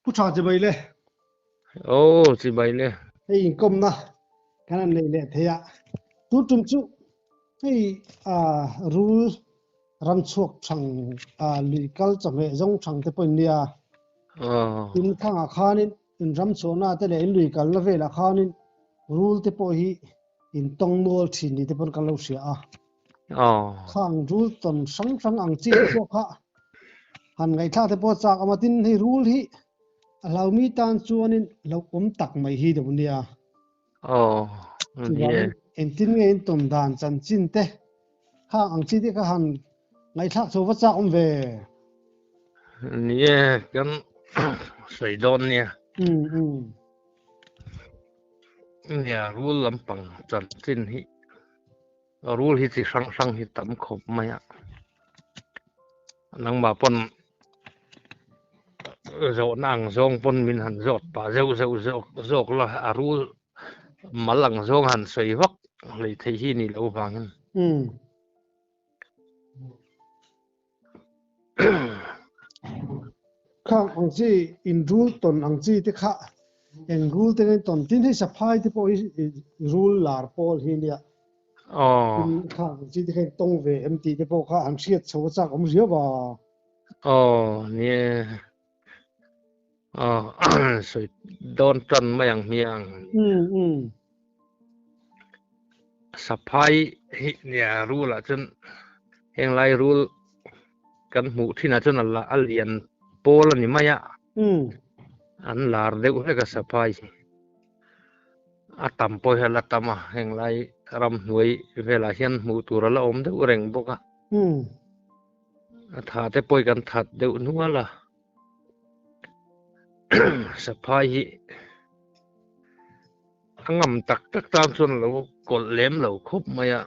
Pu tha chibai le. Aw chibai le. Hei inkawmna kan han nei leh thei a. Tu tum chu hei rul ram chhuak thang lui kal chawhmeh zawng thang te pawhin nia. Tin thangah khanin in ram chhuahna te leh in lui kalna velah khanin rul te pawh hi in tawng nual thin ni te pawn kan lo hria a. Khang rul tawn hrang hrang ang chi te pawh kha han ngaihthlak te pawh chak awm a, tin hei rul hi a hlaumi tan chuanin lo awm tak mai hi deuh nia. Chuvangin engtin nge in tawn dan chanchin te khang ang chi te kha han ngaihthlak chho va chak awm ve. Ni e, kan sawi dawn nia. Nia, rul lampang chanchin hi Rul hi chi hrang hrang hi tam khawp mai a, nangmah pawn zawhna ang zawng pawn min han zawt pah zeuh zeuh zawk zawk la, a rul mal ang zawng han sawi vak hlei theih hi ni lo vangin. Khang ang chi in rul tawn ang chi te kha eng rul te nge tawn tin hei saphai te pawh hi rul lar pawl hi nia tin khang ang chi te kha in tawng ve em tih te pawh kha an hriat chho a chak awm riau a. Aw nie aw sawi dawn tan mai ang hmiang. Saphai hi nia rul ah chuan heng lai rul kan hmuh thin ah chuan a lian pawl a ni mai a, an lar deuh hlek a saphai hi a tam pawh hi a la tam a, heng lai ramhnuai velah hian hmuh tur a la awm deuh reng bawk a, a tha te pawh hi kan that deuh hnual a, saphai hi. A ngam tak tak tan chuan a lo kawlh lem lo khawp mai a.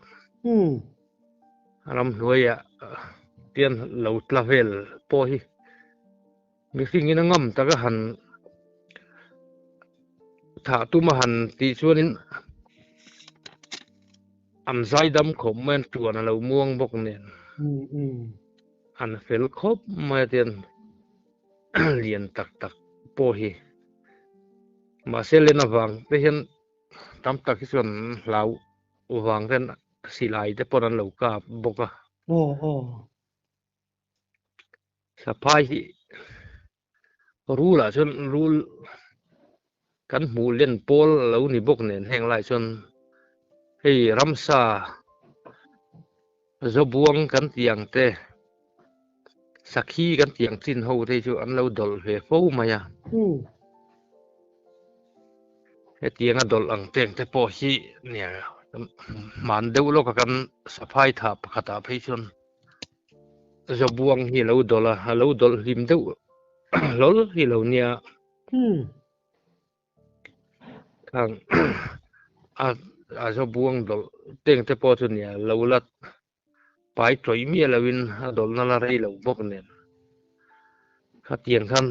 A ramhnuaiah tian lo tla vel pawh hi mihringin a ngam tak a han thah tum a han tih chuanin an zaidam khawp mai a, an tuan a lo muang bawk nen an fel khawp mai a tian lian tak tak pawh hi. Mahse len avang te hian tam tak hi chuan hlau vang ten silai te pawh an lo kap bawk a. Saphai hi rul ah chuan rul kan hmuh len pawl a lo ni bawk nen heng lai chuan hei ramsa Zobuang kan tih ang te, Sakhi kan tih ang chin ho te chu an lo dawlh ve fo mai a. Hetianga dawlh ang teng te pawh hi nia hman deuh lawka kan saphai thah pakhatah phei chuan Zobuang hi a lo dawlh a, a lo dawlh hlim deuh hlawl hi lo nia. Khang a a zo buang dawlh teng te pawh chu nia lo la pai tawih miah loin a dawlhna la rei lo bawk nen khatiang khan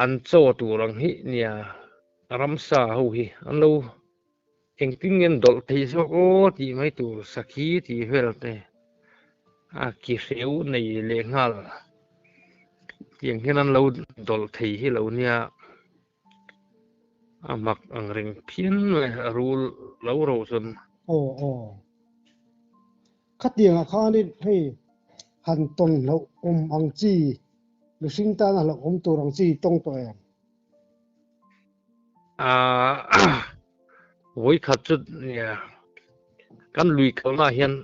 an chaw tur ang hi nia ramsa ho hi an lo engtin nge an dawlh thei zawk aw tih mai tur sakhi tih vel te a ki hreu nei leh nghal tiang hian an lo dawlh thei hi lo nia a mak ang reng phian mai a rul lo ro chuan. Aw aw khatiangah khanin hei han tawn hlauh awm ang chi mihring tana hlauh awm tur ang chi tawng tawh em? Vawi khat chu kan lui kalnaah hian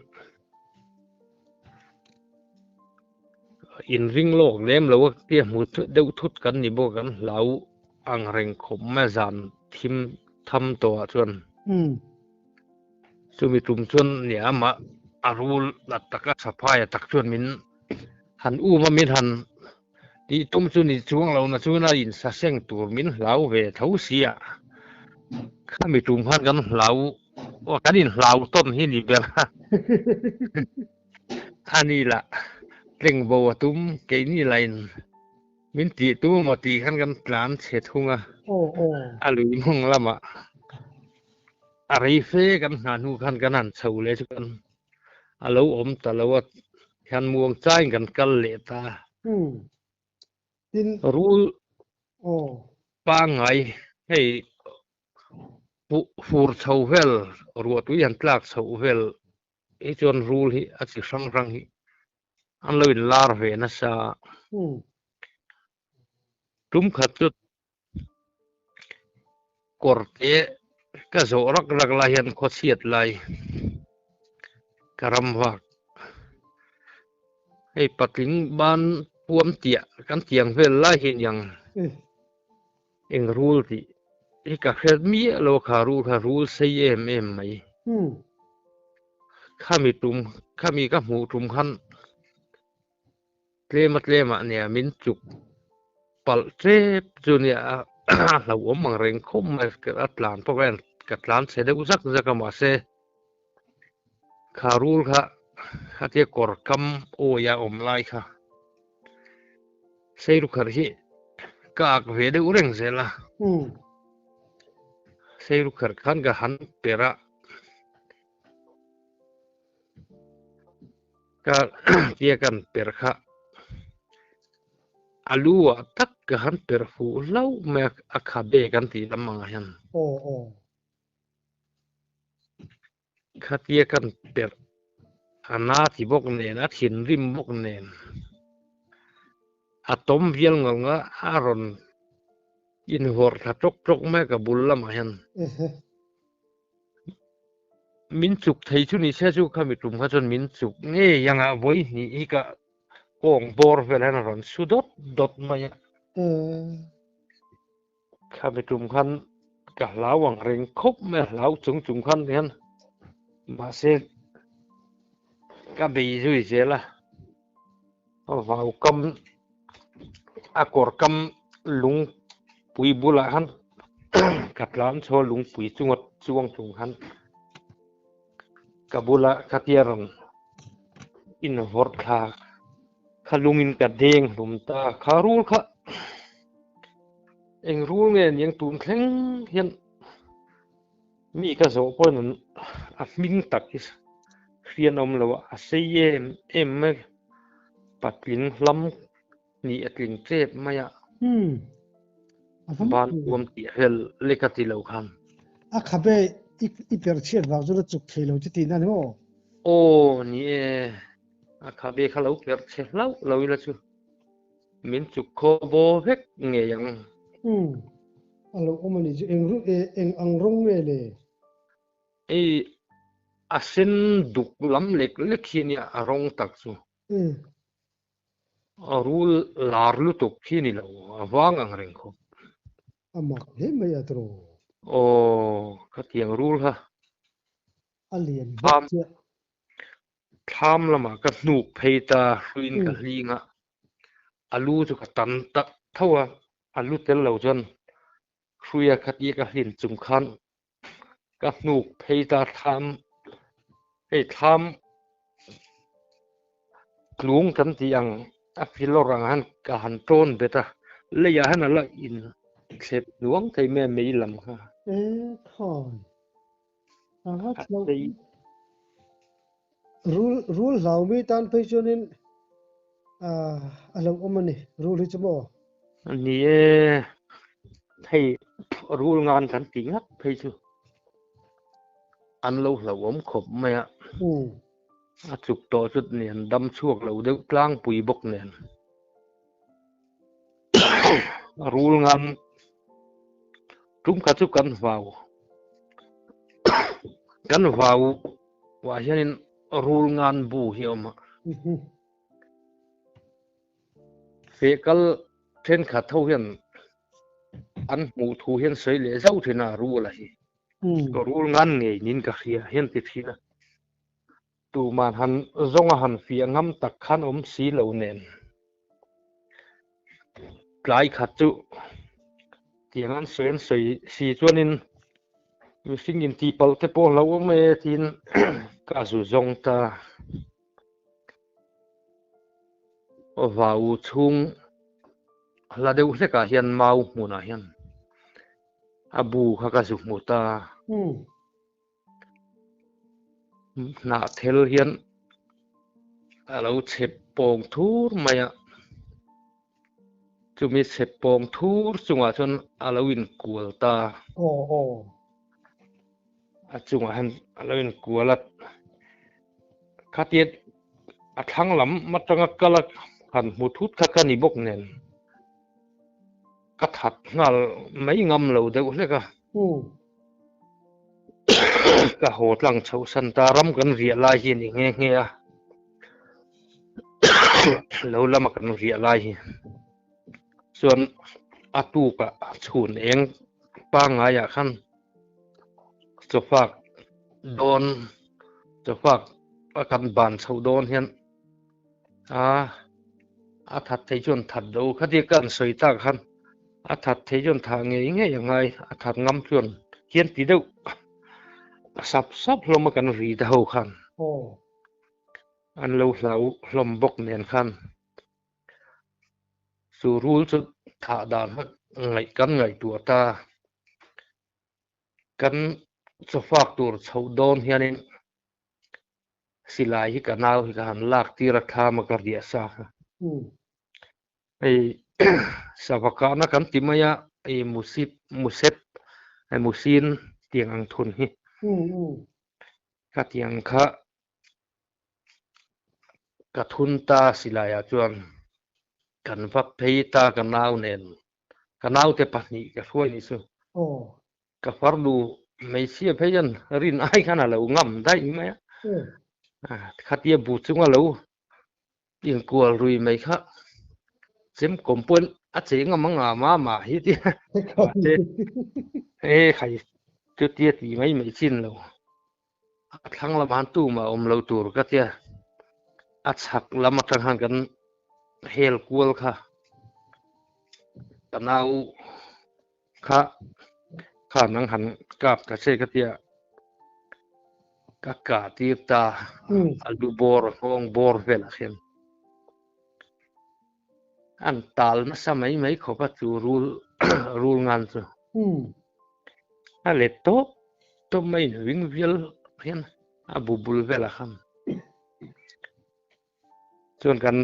in ring lawk lem lo a tia hmu deuh thut kan ni bawk kan hlau ang reng khawp mai a zan thim tham tawhah chuan chumi tum chuan nia amah a rul a taka saphai a tak chuan min han um a min han Tih tum chu ni chuang lo na chuan a insaseng tur min hlau ve tho si a, khami tum khan kan hlau, aw kan inhlau tawn hi ni ber a, a ni lah tleng bo a tum keini lah in min tih tum emaw tih khan kan tlan chhe thung a, a lui mawng lamah a rei fe kan nghah hnu khan kan han chho leh chu kan A lo awm ta lo a, hian muang chain kan kal leh ta. Tin, Rul aw. pangngai hei fur chho vel, ruahtui han tlak chhoh vel hi chuan rul hi a chi hrang hrang hi an lo inlar ve nasa. Tum khat chu kawr te ka zawh rak rak lai hian khaw chhiat lai ka ram vak. Hei patling ban puam tiah kan tiang vel lai hi aniang eng rul tih hi ka hre miah lo a kha rul kha rul sei em em mai. Khami tum khami ka hmuh tum khan Tlema tlemah nia min chuk palh tep chu nia a hlauhawm ang reng khawp mai a tlan pawh hian ka tlan chhe deuh zak zak a mahse kha rul kha khatia kawr kam awi a awm lai kha Seirukhar hi ka ak ve deuh reng zel a Seirukhar khan ka han per a. Ka tia kan per kha a lu ah tak ka han per fuh hlauh mai a, a khabe kan tih lam ang ah hian. Aw aw. Khatia kan per a na ti bawk nen a thinrim bawk nen a tawm vial ngawlh ngawlh a a rawn inhawrh thla tawk tawk mai a ka bul lamah hian. Min chuk thei chu ni se chu khami tum kha chuan min chuk ngei ang a, vawi hnih hi ka kawng bawr vel hian a rawn su dawt dawt mai a. Khami tum khan ka hlau ang reng khawp mai a, hlau chung chung khan hian mahse ka bei zui zel a, vau kam a kawr kam lungpui bulah khan ka tlan chho a lungpui chunga chuang chung khan ka bula khatia rawn invawrh thla kha lungin ka deng hlum ta kha rul kha eng rul nge niang tun thleng hian mi ka zawh pawhin an a hming tak hi hriat awm lo a a sei em em mai patling hlam Nih a tling tep mai a. Umm. A va Ban uam tih vel lek a ti lo khan. A khabe i i per chhiat vang chuan a chuk thei lo chu tihna ni maw? Aw ni e, a khabe kha lo per chhe hlauh lo ila chu min chuk khaw baw vek ngei ang. Umm. A lo awm a nih chu eng eng ang rawng nge le? Hei a sen duk lam lek lek hi ania a rawng tak chu. Umm. A rul lar lutuk khi ni lo, a vang ang reng khawp. A mak hle mai a tawh. Aw, khatiang rul kha. A lian bawk chiah. Thlam lamah ka hnuk phei ta, hruiin ka hling a, a lu chu ka tan tak tho a, a lu tel lo chuan hruia khatia ka hlin chung khan ka hnuk phei ta thlam hei thlam tlung kan tih ang a filawr ang han ka han tawn bet a leiah hian a la in thlep hnuang thei mai a mei lam kha. E khawi a va thlauh rul rul hlau mi tan phei chuanin a lo awm a ni rul hi chu maw. Ni e hei rul ngan kan tih ngat phei chu an lo hlauhawm khawp mai a. A chuk tawh chu nen dam chhuak lo deuh tlangpui bawk nen rul ngan tum kha chu kan vau kan vau ah hianin rul ngan bu hi a awm a. Fehkal thenkhat ho hian an hmuh thu hian sawi leh zauh thin a rul a hi. Rul ngan ngei niin ka hria hian ti thin a. Tuman han zawnga han fiah ngam tak khan awm si lo nen. Tlai khat chu tiang an sawi an sawi si chuanin mihring intihpalh te pawh hlauh awm e tiin ka zu zawng ta. Vau chhung hla deuh hlekah hian mau hmunah hian a bu kha ka zu hmu ta. Hnah thel hian a lo chep pawng thur mai a. Chumi chhe pawng thur chungah chuan a lo inkual ta. Aw aw. A chungah hian a lo inkual a, khatia a thlang lam atanga kal a han hmu thut kha ka ni bawk nen ka that nghal mai ngam lo deuh hlek a. Ka haw tlang chhoh san ta ram kan riah lai hi a ni nghe nghe a. Lo lama kan riah lai hi chuan a tukah chhun eng pangngaiah khan chawfak dawn chawfak a kan ban chhoh dawn hian a a that thei chuan that lo khatia ka han sawi tak khan a that thei chuan thah ngei ngei a ngai a that ngam chuan hian ti deuh sap sap hlawm a kan ri te ho khan. An lo hlau hlawm bawk nen khan chu rul chu thah dan kha ngaih kan ngaihtuah ta. Kan chawfak tur chhoh dawn hianin silai hi ka nau hi ka han lak tir a thlam a ka riah sa kha. Hei sava kahna kan ti mai a, hei musip musep hei musin tiang ang thun hi. Khatiang kha Ka thun ta silaiah chuan kan va phei ta ka nau nen, ka naute pahnih ka hruai nih chu. Ka farnu hmeichhia phei hian rin ai khan a lo ngam daih mai a, khatia bu chunga lo inkual rui mai kha chem kawm pawhin a che ngam ang a mama hi tia mahse he khai chutia ti mai mai chin lo. A thlang lamah han tumah a awm lo tur ka tia, a chhak lam atang khan kan hel kual kha ka nau kha kha nang han kap ta che ka tia, ka kah tir ta a lu bawr a nghawng bawr velah khian an tal nasa mai mai khawp a chu rul rul ngan chu. A let tawp tawp mai in ring vial hian a bu bul velah khan chuan kan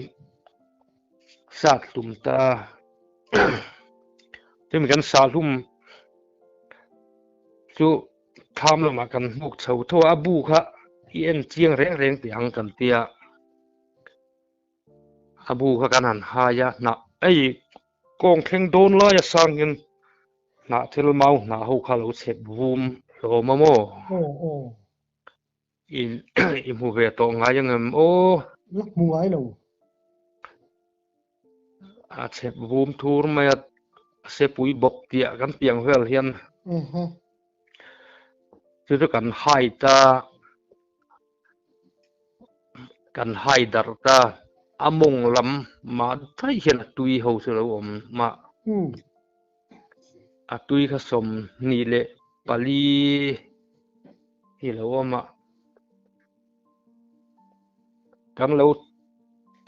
sat hlum ta chumi kan sah hlum chu thlam lamah kan hnuk chho tho a, a bu kha i en chiang reng reng teh ang kan tia. A bu kha kan han hai a, hnah ei kawng thleng dawn laia sang hian hnah thil mau hnah ho kha lo chhep vum hlawm a maw? Aw aw. I i hmu ve tawh ngai ang em aw? La hmu ngai lo. A chhep vum thur mai a, sepui bawk tiah kan piang vel hian. Chu chu kan hai ta. Kan hai darh ta, a mawng lam mah daih hian a tui ho chu lo awm mah. A tui kha 24 hi lo awm a, kan lo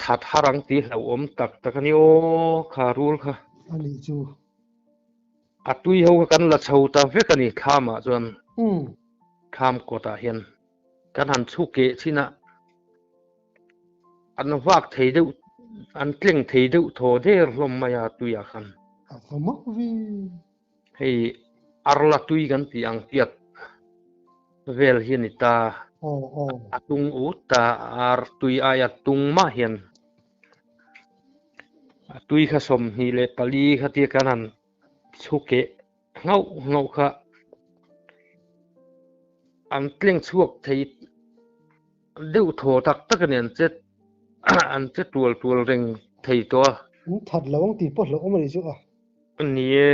that har ang tih hlauhawm tak tak a ni aw kha rul kha. A nih chu. A tui ho kha kan la chho ta vek a ni thlamah chuan. Thlam kawtah hian kan han chhu keh chin a, an vak thei deuh, an tleng thei deuh thaw der hlawm mai a tuiah khan. A va mak ve. Hei arla tui kan tih ang tiat vel hi a ni ta. A tung ut ta, ar tui aia tung mah hian a tui kha 24 kha tia kan han chhu keh Nghauh nghauh kha an tleng chhuak thei deuh thaw tak tak a ni, an che an che tual tual reng thei tawh a. An that lo ang tih pawh hlauhawm a ni chu a. Ni e,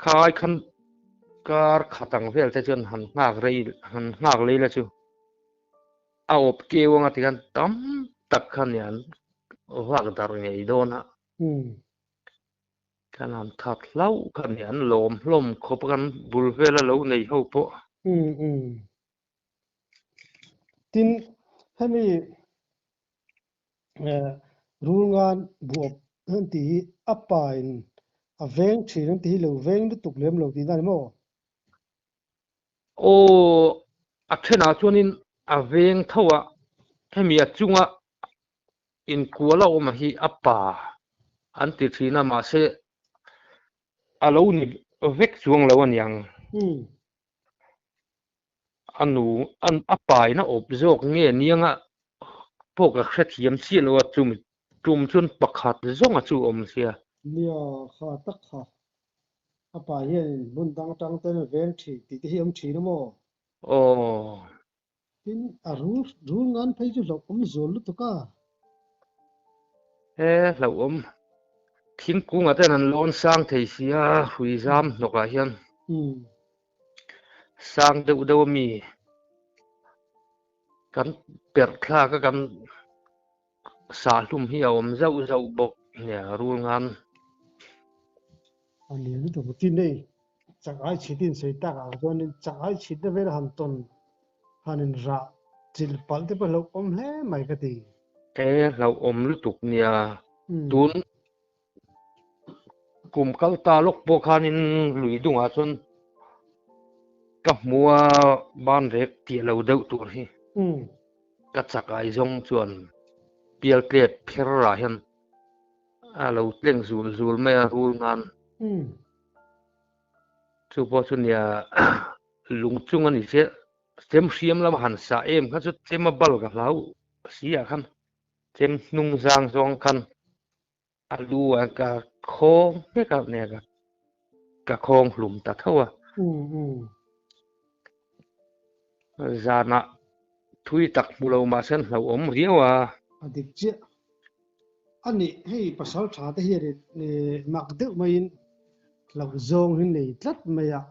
kha ai khan kar khat ang vel te chuan han nghak rei han nghak lei la chu a awp keu anga tikhan tam tak kha nia an vak darh ngei dawn a. Kan han that hlauh kha ni, an lawm hlawm khawp a kan bul vela lo nei ho pawh. Tin, hemi rulngan buap an tih hi a pa in a veng thin an tih hi lo veng lutuk lem lo tihna a ni maw? Aw, a thenah chuanin a veng tho a, hemi a chunga inkual a awm hi a pa. an ti thin a, mahse a lo ni vek chuang lo aniang. A nu a paina awp zawk nge nianga pawh ka hrethiam chiah lo a, chumi tum chuan pakhat zawnga chu awm sia. Nia, kha tak kha. A pa hianin hmun dang atang ten a veng thin tih te hi awm thin a maw? Aw. Tin, a rul rul ngan phei chu hlauhawm zual lutuk a. He hlauhawm thingkungah ten an lawn sang thei si a, hrui zam hnawkah hian sang deuh deuh a mi kan perh thlak a kan sah hlum hi a awm zauh zauh bawk nia rul ngan. A lian lutuk tin hei chak ai chhit in sawi tak ah chuanin chak ai chhit na vel han tawn han in rah chilh palh te pawh hlauhawm hle mai ka ti. He hlauhawm lutuk nia tun kum kal ta lawk pawh khanin lui dungah chuan ka hmu a ban rek tih lo deuh tur hi ka chak ai zawng chuan pial tlet pher ah hian a lo tleng zul zul mai a rul nan. Chu pawh chu nia lung chung a ni chiah chem hriam lama han sah em kha chu chem a bal ka hlau si ah khan chem hnung zang zawng khan a lu ah ka khawng vek a nia ka ka khawng hlum ta tho a. Zanah thui tak hmu lo mahse an hlauhawm riau a. A dik chiah. A nih, hei pasal tha te hian mak deuh maiin hlauh zawng hi nei tlat mai a.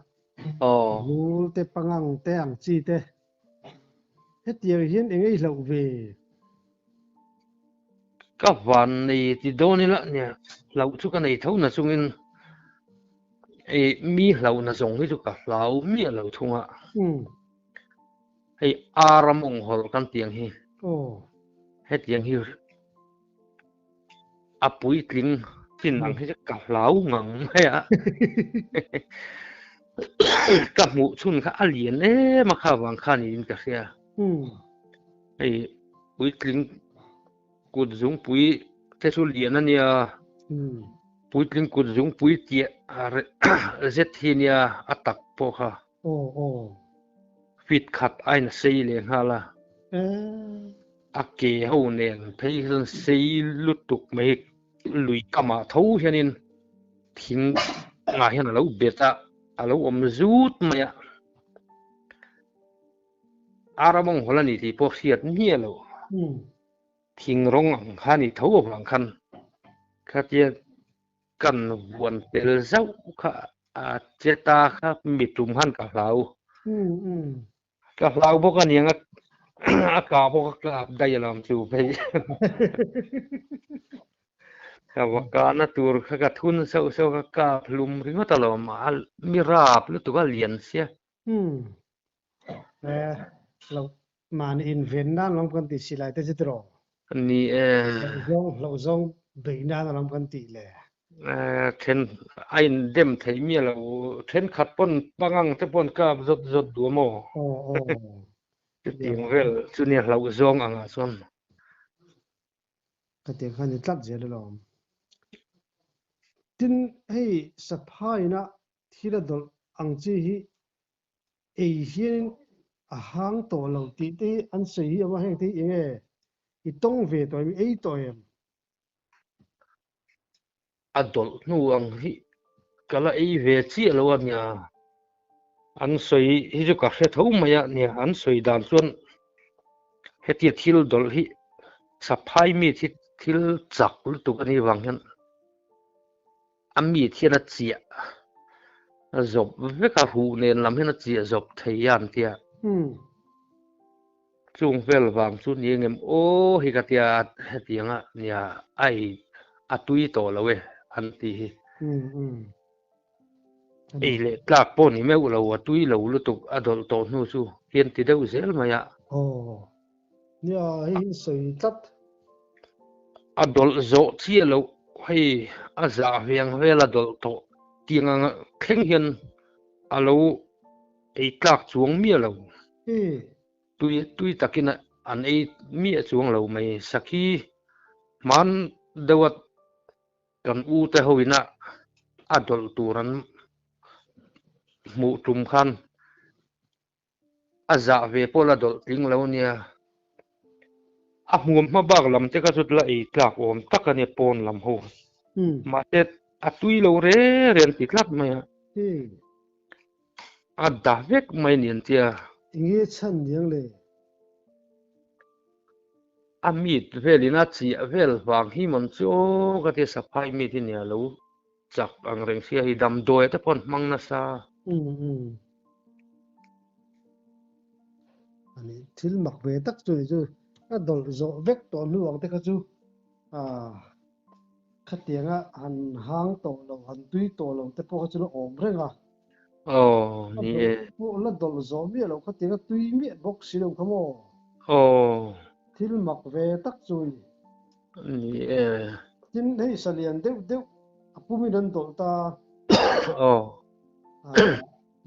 Rul te, pangang te ang chi te. Hetiang hian eng ei hlauh ve? Ka van nei ti dawn ila nia, hlauh chu ka nei tho na chungin mi hlauhna zawng hi chu ka hlau miah lo thung a. Hei ar a mawng hawlh kan tih ang hi. Hetiang hi a puitling chin ang hi chu ka hlau ngang mai a. Ka hmuh chhun kha a lian em a kha vang kha niin ka hria. Hei puitling kut zungpui te chu lian a nia. Puitling kut zungpui tiah zet hi nia a tak pawh kha. Aw aw. Feet khat a in sei leh nghal a. A ke ho nen phei hian sei lutuk mai lui kamah tho hianin thing ah hian a lo bet a, a lo awm zut mai a. Aramawng hawl a ni tih pawh hriat miah lo. Thing rawng ang kha a nih tho avang khan khatia kan vuan tel zauh kha a che ta kha mi tum khan ka hlau. Ka hlau bawk a niang a a kah bawk a kap daih alawm chu phei. Ka va kahna tur kha ka thun sauh sauh ka kap hlum ringawt alawm a mi rap lutuk a lian sia. Eh lo mahni inven nan lam kan tih si lai te chu tiraw? Ni e. Hlauhzawng hlauhzawng beih nan lam kan tih le. Eh then a in dem theih miah lo thenkhat pawn pangang te pawn kap zawt zawt duh a maw? Aw aw. Chutiang vel chu nia hlauhzawng angah chuan. Ka tiang khan ni tlat zel alawm. Tin hei Saphaina Thil a dawlh ang chi hi ei hianin a hang tawh lo tih te hi an sawi hi awm a, heng te hi eng nge i tawng ve tawh em, i ei tawh em? A dawlh hnu ang hi ka la ei ve chiah lo a nia, an sawi hi chu ka hre tho mai a nia, an sawi dan chuan hetia thil dawlh hi saphai mi hi thil chak lutuk a nih vang hian A mit hian a chiah zawp vek a, huh nen lam hian a chiah zawp thei a an tia. Chung vel vang chu ni engem aw hi ka tia hetiang a nia a ei a tui tawh lo e an tih hi. Ei leh tlak pawh ni meuh lo a tui lo lutuk a dawlh tawh hnu chu hian ti deuh zel mai a. Aw Nia, hei hi sawi tlat. A dawlh zawh chiah loh, hei a zah veng vel a dawlh tawh tiang ang thleng hian a lo ei tlak chuang miah lo. Tui tui takin an ei miah chuang lo mai. Sakhi hman deuh a. Kan u te ho ina a dawlh tur an hmuh tum khan a zah ve pawh la dawlh tling lo nia. A hmuam hma bak lam te kha chu la ei tlak awm tak a nia pawn lam ho. Mahse a tui lo re re an ti tlat mai a. A dah vek mai ni an tia. Enge chhan niang le? A meat velin a chiah vel vang hi man chu aw ka tia saphai meat hi nia lo chak ang reng sia hi damdawi te pawh an hmang nasa. Ani thil mak ve tak chu ni chu a dawlh zawh vek tawh hnu ang te kha chu ah khatianga han hang tawh lo han tui tawh lo te pawh kha chu la awm reng a. Aw ni e. Pawh la dawlh zawh miah loh khatianga tui miah bawk si lo kha maw. Aw. Thil mak ve tak chu ni. Ni e. Tin hei salian deuh deuh a pumin an dawlh ta. Aw.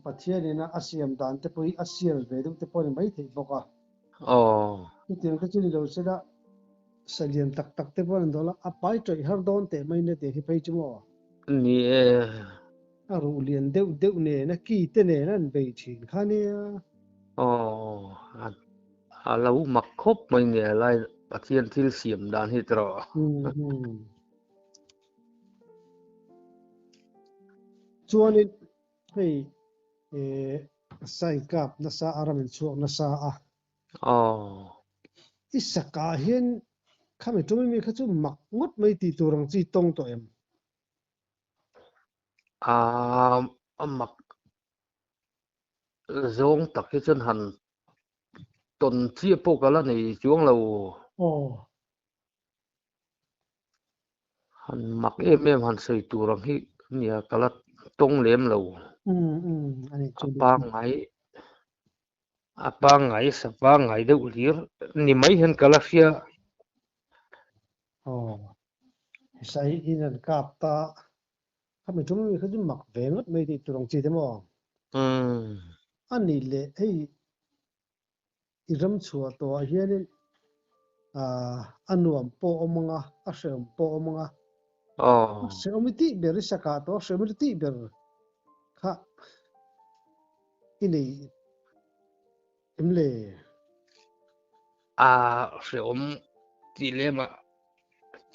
Pathianin a siam dan te pawh hi a sial ve deuh te pawh a ni maithei bawk a. Aw. Chutiang te chu ni lo se la salian tak tak te pawh an dawlh a, a pai tawih har dawn teh mai nia tih hi phei chu maw. Ni e. A ruh lian deuh deuh nen a ki te nen an bei thin kha nia. Aw, a lo mak khawp mai nia lai Pathian thil siam dan hi tawh. Chuanin hei Saikap nasa a ram in chhuak nasa a. Aw. I sakah hian khami tum mi kha chu mak ngawt mai tih tur ang chi tawng tawh em? A mak zawng tak hi chuan han tawn chiah pawh ka la nei chuang lo. Aw. Han mak em em han sawi tur ang hi nia ka la tawng lem lo. A pangngai a pangngai sa pangngai deuh hlir ni mai hian ka la hria. Aw. Sai in an kap ta. Khami tum mi kha chu mak ve ngawt mai tih tur ang chi te maw? A nih leh hei i ram chhuah tawhah hianin a nuam pawh awm ang a, a hrehawm pawh awm ang a. A hrehawm i tih ber i sakah tawh a hrehawm i tih ber kha i nei em le? A hrehawm tih lem ah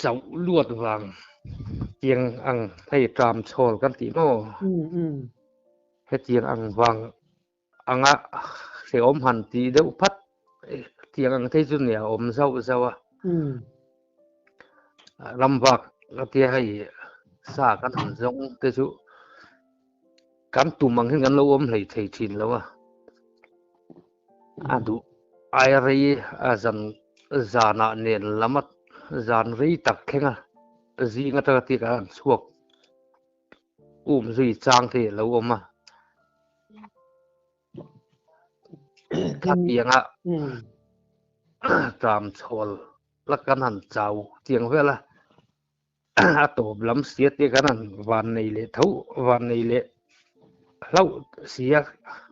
chauh luat vang tiang ang hei tram chhawl kan tih maw? Hetiang ang vang anga hrehawm han tih deuh phat tiang ang thei chu nia awm zauh zauh a. Ram vak ka tia hei sa kan han zawng te chu kan tum ang hian kan lo awm hlei thei thin lo a. A duh ai rei a zan zanah nen lama zan rei tak thleng a zing atanga tia kan han chhuak um zui chang te a lo awm a. Khatianga tram chhawl la kan han chau tiang vel a a tawp lam sia te kan han van nei leh tho van nei leh hlauh sia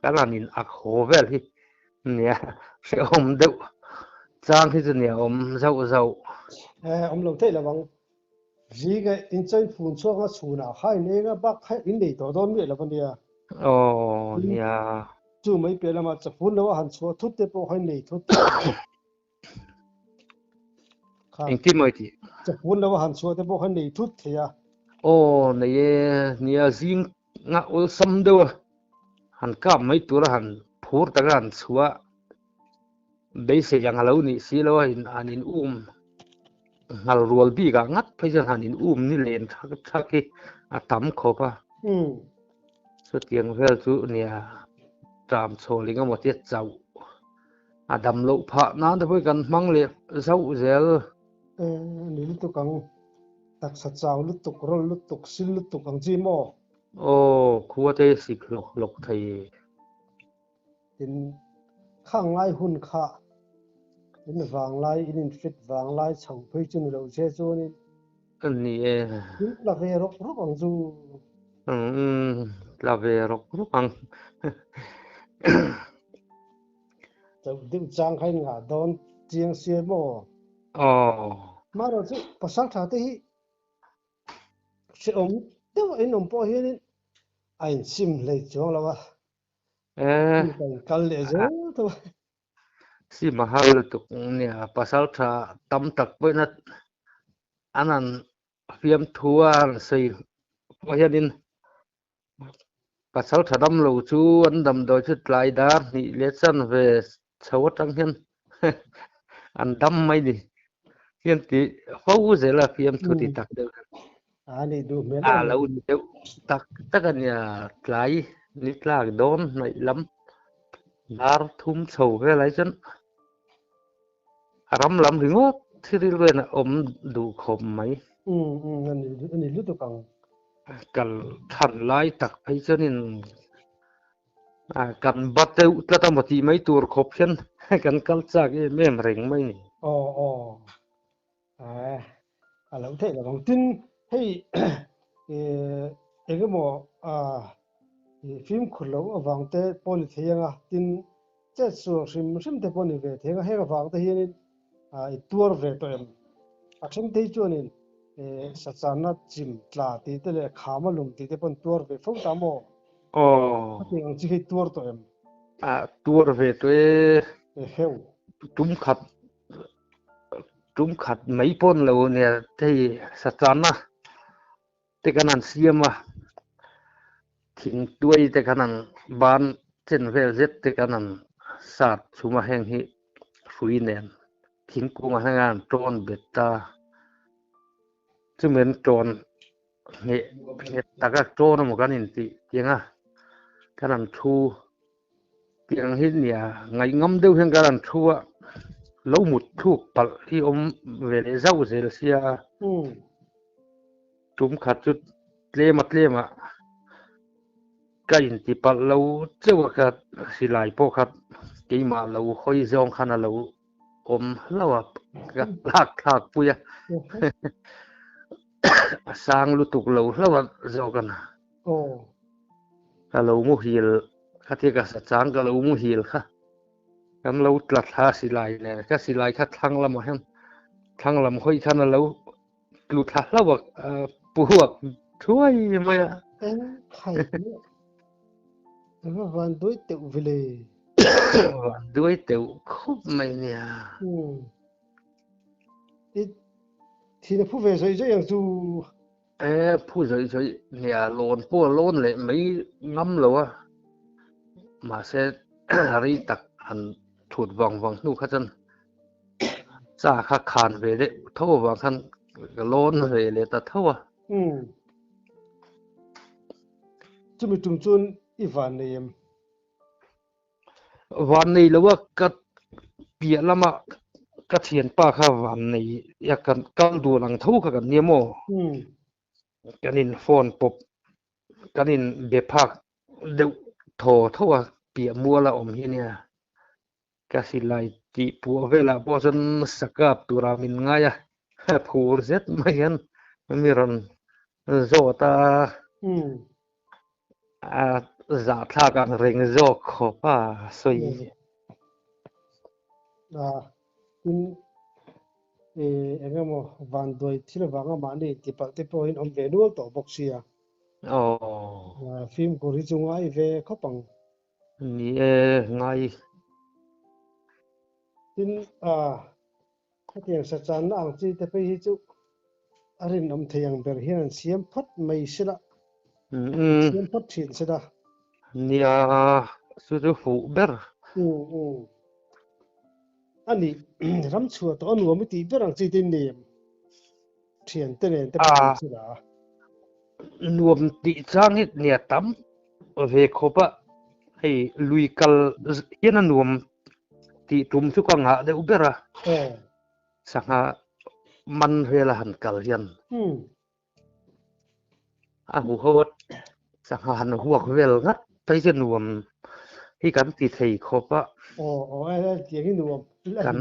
kan han in ak haw vel hi nia hrehawm deuh chang hi chu nia awm zauh zauh. Awm lo theih lo ang. Zinga inchei phun chhuak a chhunah kha in eng a bak kha in nei tawh dawn miah lo a nia. Aw nia. Chu mai piah lamah chafun lo a han chhuah thut te pawh kha in nei thut thei a. Kha. Engtin maw i tih? Chafun lo a han chhuah te pawh kha in nei thut thei a. Aw nei e, nia zing nga awlsam deuh a han kap mai tura han phur taka han chhuah Beisei ang a lo nih si lo a, han in um nghal rual bik ah ngat phei chuan han in um ni len thak thak hi a tam khawp a. Chutiang vel chu nia tram chhawl eng emaw tia chauh a dam loh phah nan te pawh hi kan hmang leh zauh zel. Ni lutuk ang, taksa chau lutuk, rawl lutuk, sil lutuk ang chi maw? Aw, khua te sik hlawk hlawk thei. Tin, khang ngai hun kha in vanglai, in infit vanglai chho phei chu ni lo che chuanin. Ka ni e. In tla ve rawk rawk ang chu. Umm, tla ve rawk rawk ang. Chauh deuh chang kha in ngah dawn chiang sia maw? Aw. Marawh chu pasal tha te hi. Hrehawm deuh a inawm pawh hianin a insim hlei chuang lo a, ka inkal leh zel tho a. Sim a har lutuk nia, pasal tha tam tak pawhin an han fiamthu a an sawi pawh hianin pasal tha dam lo chu an damdawi chu tlai dar hnih leh chanve chho atang hian an dam mai ni hian ti fo zel a fiamthu ti tak deuh hian. A nih duh hmel A lo ni deuh tak tak a nia, tlai ni tlak dawn hnaih lam dar thum chho velai chuan a ram lam ringawt thi rilruin a awm duh khawp mai. Umm a ni lutuk ang. Kal than lai tak phei chuanin kan ba deuh tlat a maw tih mai tur khawp hian kan kal chak em em reng mai ni. Aw aw a lo theih lo ang. Tin, hei eng emaw fimkhur loh avang te pawh ni thei ang a, tin chet sual hrim hrim te pawh ni ve thei ang a, heng avang te hianin i tuar ve tawh em? A then te hi chuanin sachanna chim tla tih te leh khama lum tih te pawh an tuar ve fo ta maw? Aw. Hetiang ang chi hi tuar tawh em? Tuar ve tawh e. Eheu. Tum khat Tum khat mai pawn lo nia hei sachana te kan han siam a, thing tuai te kan han ban chen vel zet te kan han sat chhum a, heng hi hrui nen thingkung ah hian an tawn bet ta, chumi an tawn ngheh nghet taka tawn emaw kan intih tiang a kan han thu. Tiang hi nia ngaihngam deuh hian ka rawn thu a, lo mut thluk palh hi awm ve leh zauh zel sia. Tum khat chu tlema tlema ka inti palh lo cheuh a, ka silai pawh kha keimah lo hawi zawng khan a lo awm hlauh a, ka hlak thlak pui a, a sang lutuk lo hlauh a zawk a na. Ka lo muhil khatia ka sa chang ka lo muhil kha kan lo tla thla silai nen ka silai kha thlang lamah hian thlang lam hawi khan a lo tlu thla hlauh a puak thuai mai a. Eng khai eng van duai teuh vile. Van duai teuh khawp mai nia. I thin a phu ve zawih zawih ang chu. E phu zawih zawih nia lawn pawh a lawn leh mai ngam lo a, mahse rei tak han thut vang vang hnu kha chuan cha kha khan ve deuh tho avang khan ka lawn ve leh ta tho a. Umm. Chumi tum chuan i van nei em? Van nei lo a ka piah lama ka thianpa kha van nei a kan kal dun ang tho kha kan nia maw? Kan in phone pawp kan in be phak deuh thaw tho a piah mual a awm hi nia. Ka silai tih puah velah pawh chuan sakap tura min ngai a, phur zet mai hian mi rawn zawt a. A zahthlak ang reng zawk khawp a sawi. A tin eng emaw vanduai thil avanga mahni intipalh te pawhin awm ve nual tawh bawk sia. Aw. Fimkhur hi chu ngai ve khawp ang. Ni e, ngai. Tin, hetiang sachanna ang chi te phei hi chu a rinawm thei ang ber hian an siam phawt mai sela, an siam phawt thin sela. Nia, chu chu fuh ber. A ni, ram chhuah tawh a nuam i tih ber ang chi te in nei em? Thian te nen te pawh an sela. Nuam tih chang hi nia tam ve khawp a, hei lui kal hian a nuam tih tum chu ka ngah deuh ber a, sangha man vela han kal hian a hmu ho a, sangha han huak vel ngat phei chu nuam hi kan ti thei khawp a. Kan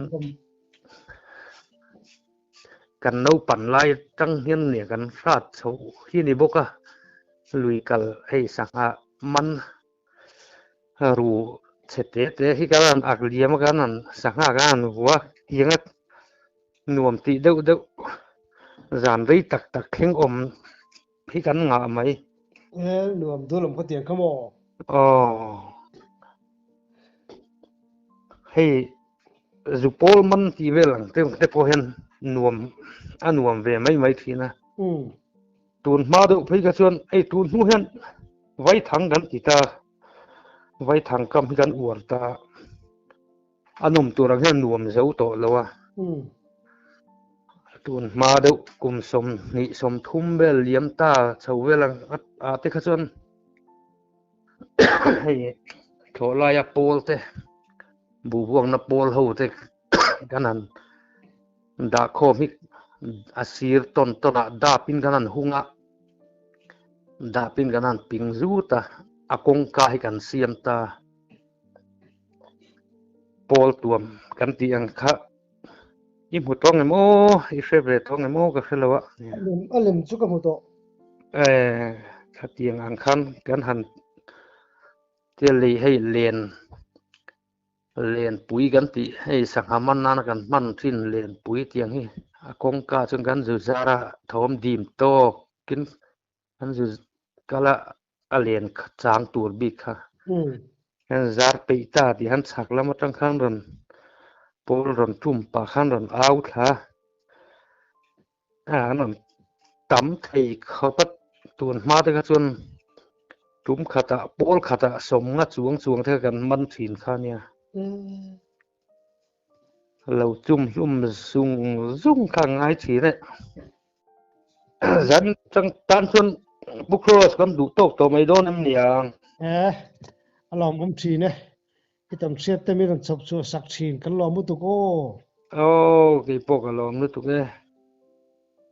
Kan naupan lai atang hian nia kan hrat chho hi a ni bawk a, lui kal hei sangha man ru chhe te te hi kan han ak liam a, kan han sangha kan han vua tiang a nuam tih deuh deuh zan rei tak tak thleng awm. hi kan ngah mai. E nuam dul awm khawtiang kha maw? Aw. Hei zu pawl man tih vel ang te te pawh hian nuam a nuam ve mai mai thin a. Tun hma deuh phei kha chuan hei tun hnu hian vaithang kan ti ta, vaithang kam hi kan uar ta. A nawm tur ang hian nuam zo tawh lo a. Tun hma deuh kum 20 30 vel liam ta chho vel ang a te kha chuan hei thlawh laia pawl te buhbuakna pawl ho te kan han dah khawm hi a sir tawn tawn ah dap in kan han hung a dap in kan han ping zut a a kawngka hi kan siam ta. Pawl tuam kan tih ang kha i hmu tawng em aw i hre ve tawng em aw ka hre lo a. A lem chu ka hmu tawh. Eh khatiang ang khan kan han tia lei hei len lenpui kan tih hei sangha man nana kan hman thin lenpui tiang hi a kawngka chuan kan zu zar a thawm dim tawkin An zu kal a, a len chang tur bik kha. An zar peih ta tih han chhak lam atang khan rawn pawl rawn tum pah khan rawn au thla a, an rawn tam thei khawp a, tun hma te kha chuan tum khatah pawl khatah sawmnga chuang chuang te kha kan man thin kha nia. Lo chum hlum zung zung kha ngai thin e. Zan chang tan chuan Pu Cross kan duh tawk tawh mai dawn em niang. E, a lawmawm thin e. I tam hriat te mi rawn chhawp chhuah sak thin kan lawm lutuk aw. Aw, keipawh ka lawm lutuk e.